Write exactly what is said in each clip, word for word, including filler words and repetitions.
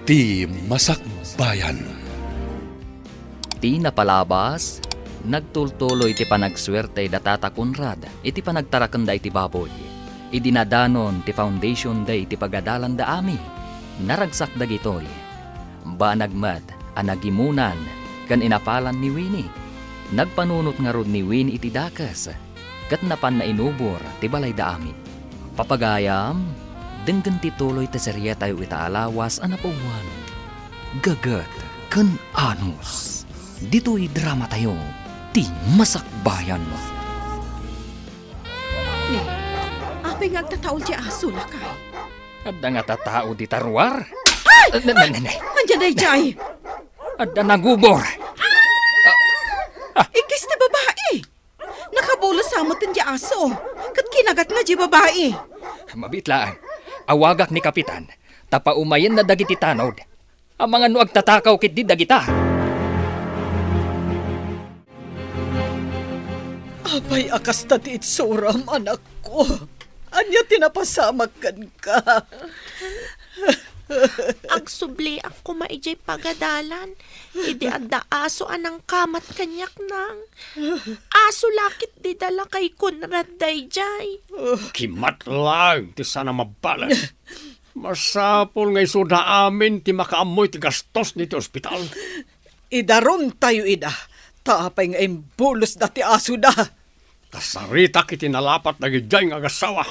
Ti Masakbayan. Ti napalabas, nagtultuloy ti panagsuerte da Tata Conrad iti panagtarakenda iti baboy. Idi nadanon ti foundation day iti pagadalanda amin, naragsak dagitoy. Banag met a nagimunan ken inapalan ni Winnie. Nagpanunot ngarud ni Winnie iti dakes ket napanna inubor ti balayda amin. Papagayam, denggen ti tuloy ti serietayo ita a lawas a napawan, Gaget ken Anus. Ditoy dramatayo, Ti Masakbayan. Ni, apay nga agtataul ti aso, lakay? Adda nga tatao dita ruar? Ay! Ah, na, na, na, na. Ania daydiay? Adda nagubor. Ikkis ti babai. Nakabulos sa met ti aso, ket kinagatna diay babai. Mabiit laeng. Awagak ni Kapitan, ta paumayenna dagiti tanod. Amangan no agtatakaw ketdi dagita. Apay a kasta ti itsuram, anakko? Ania ti napasamak kenka? Agsubliak koma idiay pagadalan, idi adda aso a nangkamat kaniak, nang. Aso la ketdi da lakay Conrad daydiay. Kimat laeng ti saan a mabbaleg. Masapul nga isuda amin ti makaammo iti gastos ditoy ospital. Idarumtayo ida, ta apay nga imbulosda ti asoda. Kasaritak iti nalapat dagidiay nga agassawa.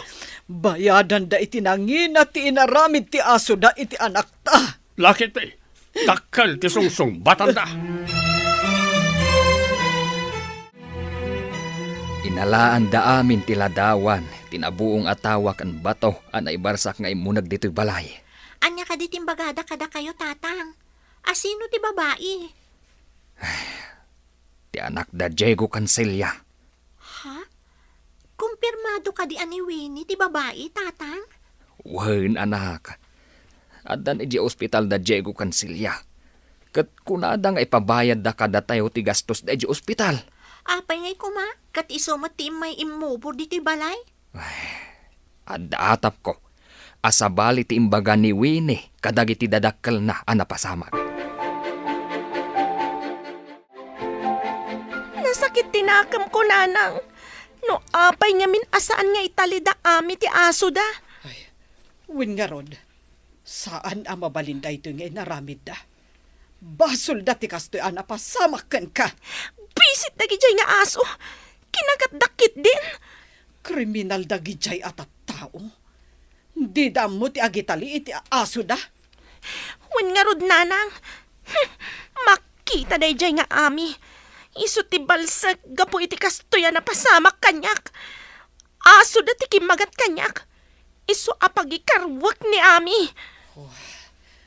Bayadanda iti nangina ti inaramid ti asoda iti anakta. Lakay ti dakkel ti sungsungbatanda. Inalaanda amin ti ladawan ti nabuong a tawa ken bato a naibarsak nga immuneg ditoy balay. Ania kadi ti imbagada kadakayo, Tatang? Asino ti babai? Ti anakda Diego ken Celia. Ha? Kumpirmado kadi a ni Winnie ti babai, Tatang? Wen, anak. Addan idiay ospital da Diego ken Celia. Ket kunada nga ipabayadda kadatayo ti gastosda idiay ospital. Apay ngay koma, ket isu met ti immay immubor ditoy balay? Ay, adda atapko a sabali ti imbaga ni Winnie kadagiti dadakkelna a napasamak. Nasakit ti nakemko, nanang. No apay ngamin a saan nga italida amin ti asoda? Ay, wen ngarud, saan a mabalin daytoy nga inaramidda. Basolda ti kastoy a napasamak kenka. Bisit dagidiay nga aso. Kinagatda ketdin. Kriminal dagidiay a tattao. Dida ammo ti agitali iti asoda. Wen ngarud, nanang. Hmm, makita daydiay nga ami. Isu ti balsek gapu iti kastoy a napasamak kaniak. Asoda ti kimmagat kaniak. Isu a pagikarwek ni ami. Oh,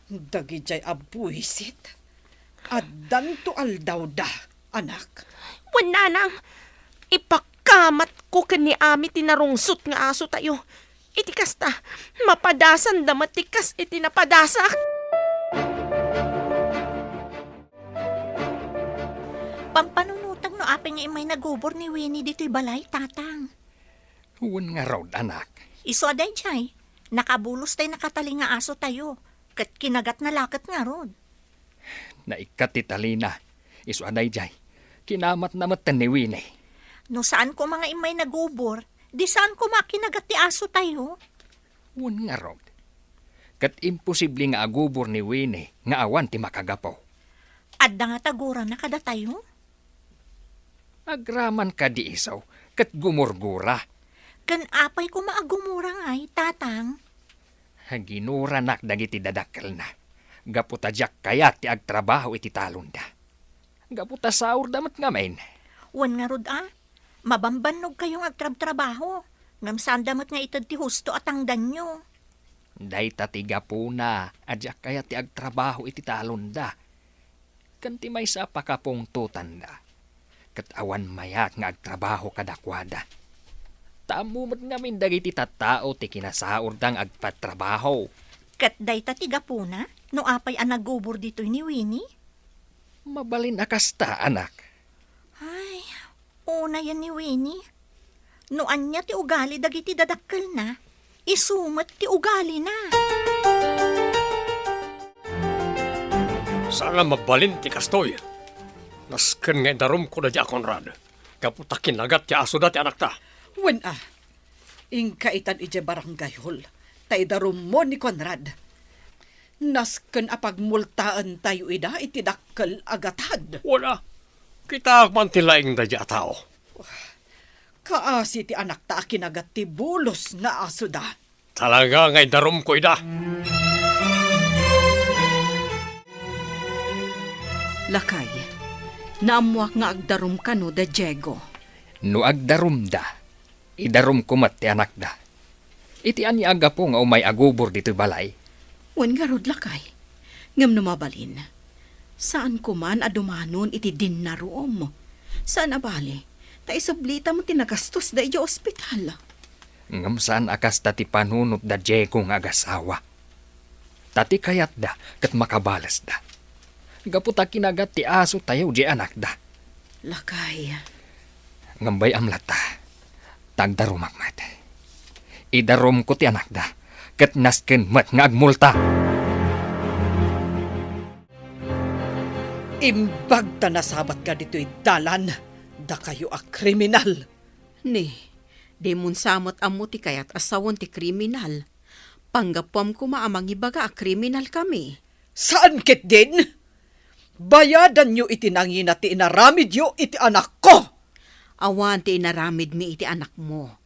dagidiay a buisit. Addanto aldawda, anak. Wen, nanang, ipakamatko ken ni ami ti narungsot nga asotayo. Iti kasta, mapadasanda met ti kas iti napadasak. Pampanunotek no apay nga immay nagubor ni Winnie ditoy balay, Tatang. Wen ngarud, anak. Isu a daydiay, nakabulos tay nakatali nga asotayo, ket kinagatna la ket ngarud. Naikkat ti talina. Isu a daydiay, kinamatna metten ni Winnie. No saan koma nga immay nagubor, di saan koma kinagat ti asotayo? Wen ngarud. Ket imposible nga agubor ni Winnie nga awan ti makagapu. Adda nga tagurana kadatayo? Agraman kadi isu ket gumurgura. Ken apay koma a gumura ngay, Tatang? Ginuranak dagiti dadakkelna gapu ta diak kayat ti agtrabaho iti talonda. Gapu ta saorda met ngamin. Wen ngarud a, mabambannogkayo nga agtrabtrabaho, ngem saanda met nga ited ti husto a tangdanyo. Dayta ti gapuna a diak kayat ti agtrabaho iti talonda. Ken ti maysa a pakapungtotanda, ket awan mayat nga agtrabaho kadakuada. Ta ammo met ngamin dagiti tattao ti kinasaorda nga agpatrabaho. Ket dayta ti gapuna no apay a nagubor ditoy ni Winnie? Mabalin a kasta, anak. Ay, unayen ni Winnie. No ania ti ugali dagiti dadakkelna, isu met ti ugalina. Saan a mabalin ti kastoy. Nasken nga idarumko daydiay a Conrad. Gapu ta kinagat ti asoda ti anakta. Wen a, inka itan idiay barangay hall, ta idarummo ni Conrad. Nasken a pagmultaentayo ida iti dakkel a gatad. Wen a, kitaak man ti laing daydiay a tao. Kaasi ti anakta a kinagat ti bulos nga asoda. Talaga nga idarumko ida. Lakay, naammoak nga agdarum kano da Diego. No agdarumda, idarumko met ti anakda. Iti ania a gapu nga umay agubor ditoy balay? Wen ngarud, lakay. Ngem no mabalin, saan koman a dumanon iti dinnarom. Saan a bale, ta isublita met ti nagastosda idiay ospital. Ngem saan a kasta ti panunot da Diego nga agasawa. Ta ti kayatda ket makabalesda. Gapu ta kinagat ti asotayo diay anakda. Lakay. Ngem bay-am latta, ta agdarumak met. Idarumko ti anakda, ket nasken met nga agmulta. Imbag ta nasabatka ditoy dalan, dakayo a kriminal. Ni, dimon sa met ammo ti kayat a sawen ti kriminal. Panggapuam koma a mangibaga a kriminalkami. Saan ketdin? Bayadanyo iti nangina ti inaramidyo iti anakko! Awan ti inaramidmi iti anakmo.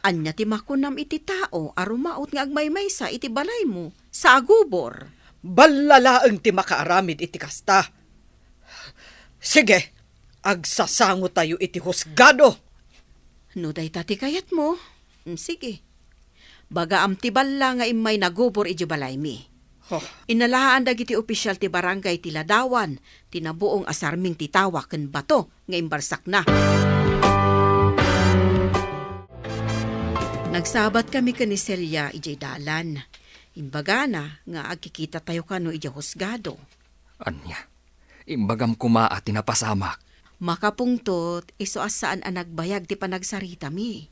Ania ti makunam iti tao a rumaut nga agmaymaysa iti balaymo sa agubor? Balla laeng ti makaaramid iti kasta. Sige, agsasangotayo iti husgado. No dayta ti kayatmo, mm, sige. Bagaam ti balla nga immay nagubor idiay balaymi. Huh. Inalaan dagiti opisial ti barangay ti ladawan ti nabuong a sarming ti tawa ken bato nga imbarsakna. Nagsabatkami ken ni Celia idiay dalan. Imbagana nga agkikitatayo kano idiay husgado. Ania? Imbagam koma a ti napasamak. Makapungtot, isu a saan a nagbayag ti panagsaritami.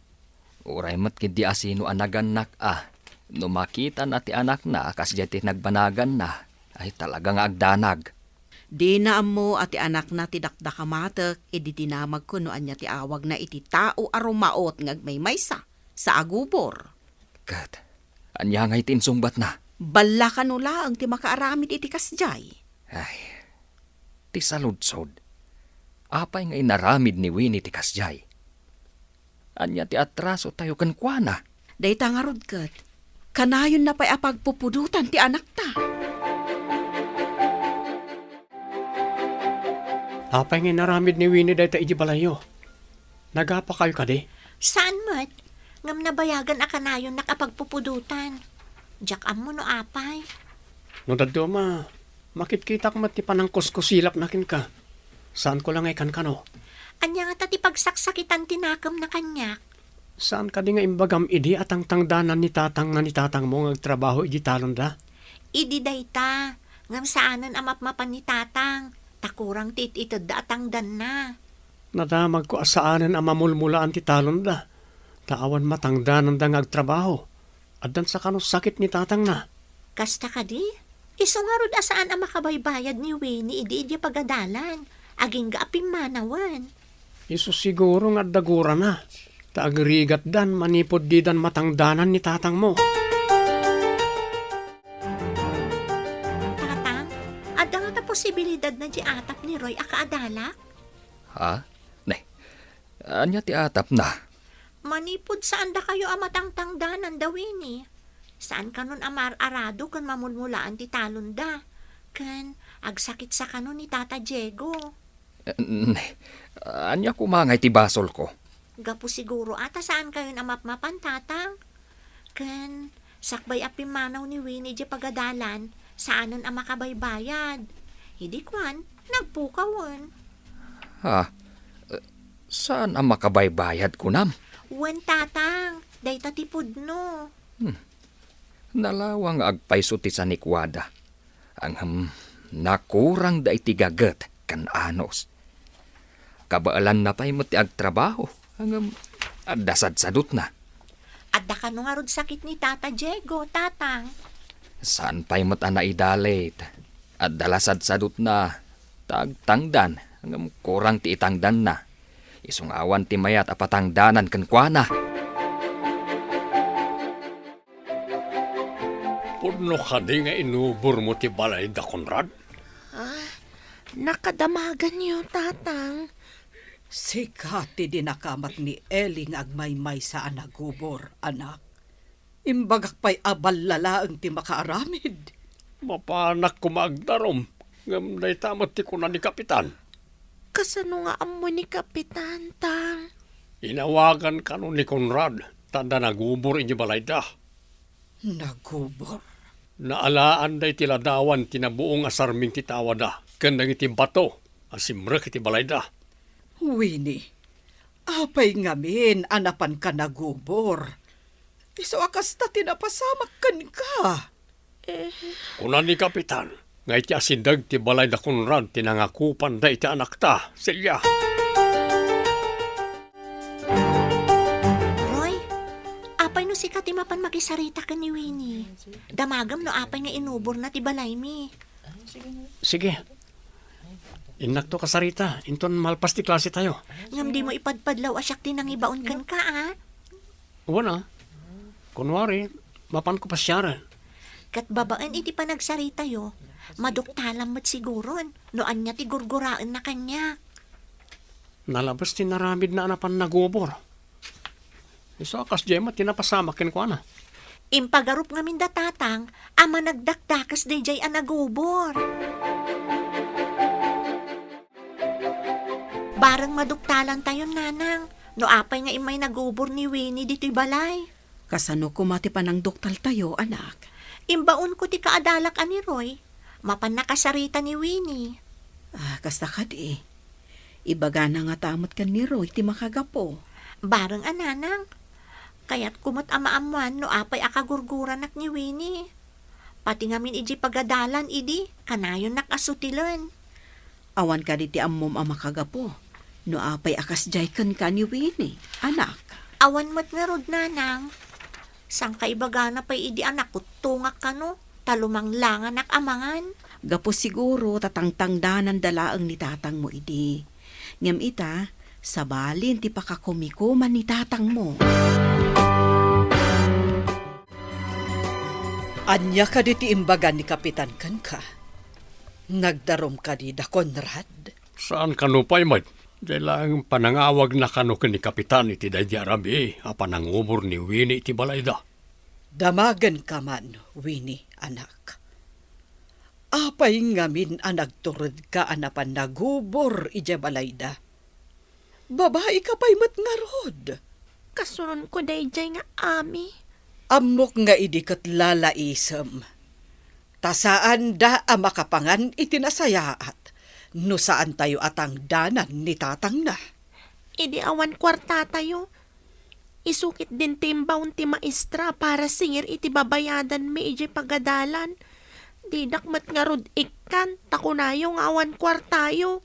Uray met ketdi a sino a nagannak a, no makitana ti anakna a kasdiay ti nagbanaganna, ay talaga nga agdanag. Dina ammo a ti anakna ti dakdakamatek idi dinamagko no ania ti awagna iti tao a rumaut nga agmaymaysa sa agubor. Ket ania ngay ti insungbatna? Balla kano laeng ti makaaramid iti kasdiay. Ay, ti saludsod. Apay nga inaramid ni Winnie ti kasdiay? Ania ti atrasotayo kenkuana? Dayta ngarud ket, kanayonna pay a pagpupudotan ti anakta. Apay nga inaramid ni Winnie dayta idiay balayyo? Nagapakayo kadi? Saan met, ngem nabayagan a kanayonnak a pagpupudotan. Diak ammo no apay. No dadduma, makitkitak met ti panangkuskusilapna kenka. Saanko la nga ikankano? Ania ngata ti pagsaksakitan ti nakemna kaniak? Saan kadi nga imbagam idi a tangtangdanan ni tatangna ni tatangmo nga agtrabaho idiay talonda? Idi dayta, ngem saanen a mapmapan ni tatang, ta kurang ti it-itedda a tangdanna. Nadamagko a saanen a mamulmulaan ti talonda, ta awan matangdananda nga agtrabaho. Addan sa kano sakit ni tatangna. Kasta kadi? Isu ngarud a saan a makabaybayad ni Winnie idi idiay pagadalan, agingga a pimmanawen. Isu siguro nga adda gurana, ta agrigatdan manipud didan matangdanan ni tatangmo. Tatang, adda ngata posibilidad na di atap ni Roy a kaadalak? Ha? Ne, ania ti atapna? Manipud saan dakayo a matangtangdanan da Winnie. Saan kanon a mar-arado ken mamulmulaan ti talonda. Ken agsakit sa kano ni Tata Diego. Eh, ne, ania koma ngay ti basolko? Gapu siguro a ta saan kayon a mapmapan, Tatang. Ken sakbay a pimmanaw ni Winnie di pagadalan, saanen a makabaybayad. Idi kuan, nagpukawen. Ha? Eh, saan a makabaybayad, kunam? Wen, Tatang, dayta ti pudno. Hmm. Nalawang nga agpayso ti sanikuada. Ngem nakurangda iti gaget ken anus. Kabaelanna pay met ti agtrabaho, ngem adda sadsadutna. Adda kano ngarud sakit ni Tata Diego, Tatang? Saan pay met a naidalit. Adda la sadsadutna, tagtangdan, ngem kurang ti itangdanna. Isu nga awan ti mayat a patangdanan kenkuana. Pudno kadi nga inubormo ti balay da Conrad? Ah, nakadamaganyo, Tatang. Sika ti dinakamat ni Eli nga agmaymaysa a nagubor, anak. Imbagak pay a balla laeng ti makaaramid. Mapanak koma agdarum, ngem dayta met ti kuna ni Kapitan. Kasano nga ammo ni Kapitan, Tang? Inawagan kano ni Conrad, ta adda nagubor idiay balayda. Nagubor? Naalaanda iti ladawan ti nabuong a sarming ti tawada ken dagiti bato a simrek iti balayda. Winnie, apay ngamin a napanka nagubor? Isu a kasta ti napasamak kenka. Eh. Kuna ni Kapitan nga iti asideg ti balay da Conrad ti nangakupanda iti anakta, Celia. Roy, apay no sika ti mapan makisarita ken ni Winnie? Damagem no apay nga inuborna ti balaymi. Sige. Innakto kasarita, inton malpas ti klase tayo. Ngem dimo ipadpadlaw a siak ti nangibaon kenka, a? Wen a. Kunwari, mapanko pasiaren. Ket babaen iti panagsaritayo, maduktalam met siguron no ania ti gurguraenna kaniak. Nalabes ti naramidna a napan nagubor. Isu a kasdiay met ti napasamak kenkuana. Impagarup ngamin da Tatang a managdakdakes daydiay a nagubor. Bareng maduktalantayon, Nanang, no apay nga immay nagubor ni Winnie ditoy balay. Kasano koma ti panangduktaltayo, anak? Imbaonko ti kaadalak a ni Roy. Mapan nakasarita ni Winnie. Ah, kasta kadi. Ibagana ngata met ken ni Roy ti makagapu. Bareng a, Nanang. Kayatko met a maammoan no apay a kagurguranak ni Winnie. Pati ngamin idiay pagadalan idi, kanayonnak a sutilen. Awan kadi ti ammom a makagapu no apay a kasdiay kenka ni Winnie, anak? Awan met ngarud, Nanang. Sangkaibagana pay idi a nakuttongak kano, ta lumanglanganak a mangan. Gapu siguro ta tangtangdananda laeng ni tatangmo idi. Ngem ita, sabalin ti pakakumikuman ni tatangmo. Ania kadi ti imbaga ni Kapitan kenka? Nagdarum kadi da Conrad? Saan kano pay met? Diay laeng panangawagna kano ken ni Kapitan iti daydi a rabii a panangubor ni Winnie iti balayda. Damagenka man, Winnie, anak. Apay ngamin a nagturedka a napan nagubor idiay balayda? Babaika pay met ngarud. Kasuronko daydiay nga ami. Ammok nga idi ket lalaisem. Ta saanda a makapangan iti nasayaat no saantayo a tangdanan ni tatangna. Idi awan kuartatayo, isu ketdin ti imbaon ti maestra para singir iti babayadanmi idiay pagadalan. Didak met ngarud ikkan, ta kunayo nga awan kuartayo.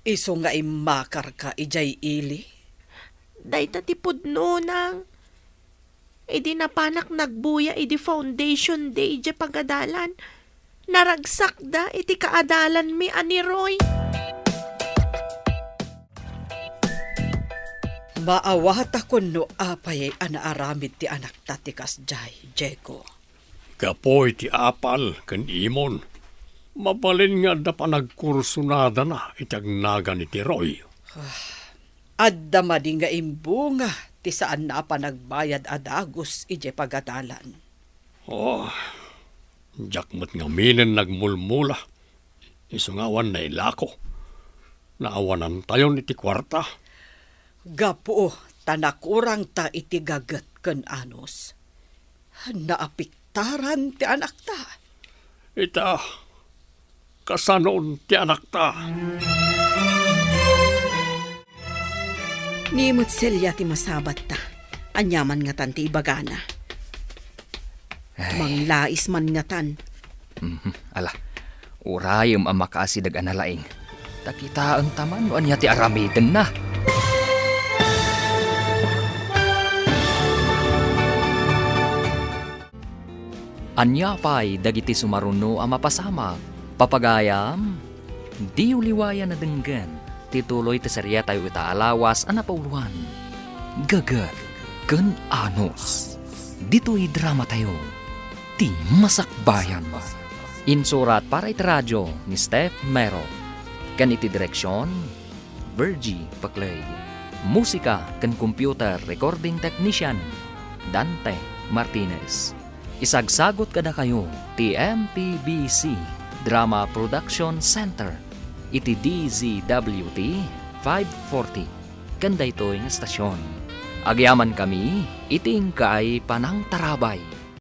Isu nga immakarka idiay ili? Dayta ti pudno, Nang. Idi napanak nagbuya idi Foundation Day idiay pagadalan, naragsakda iti kaadalanmi a ni Roy. Maawatakon no apay a naaramid ti anakta ti kasdiay, Diego. Gapu iti apal ken imon, mabalin nga adda panagkursunadana iti agnagan iti Roy. Ah, adda madi nga imbunga ti saanna a panagbayad a dagus idiay pagadalan. Oh, diak met ngaminen nagmulmula. Isu nga awan nailako. Naawanantayon iti kuarta. Gapu ta nakurangta iti gaget ken anus. Naapektaran ti anakta. Ita, kasanon ti anakta? Ni met Celia ti masabatta. Aniaman ngatan ti ibagana. Ay. Manglais man ngatan. Mhm. Ala, urayem a makaasideg a nalaing. Ta kitaenta man no ania ti aramidenna. Ania pay dagiti sumaruno a mapasamak? Papagayam, diyo liwayan a denggen ti tuloy ti seriatayo ita a lawas a napauloan, Gaget ken Anus. Ditoy dramatayo, ti masakbayan. Insurat para iti radio ni Steph Mero, ken iti direksion, Virgie Paclay. Musika ken computer recording technician, Dante Martinez. Isagsagut kadakayo ti M P B C Drama Production Center iti D Z W T five forty ken daytoy nga estasion. Agyamankami iti inkaay panangtarabay.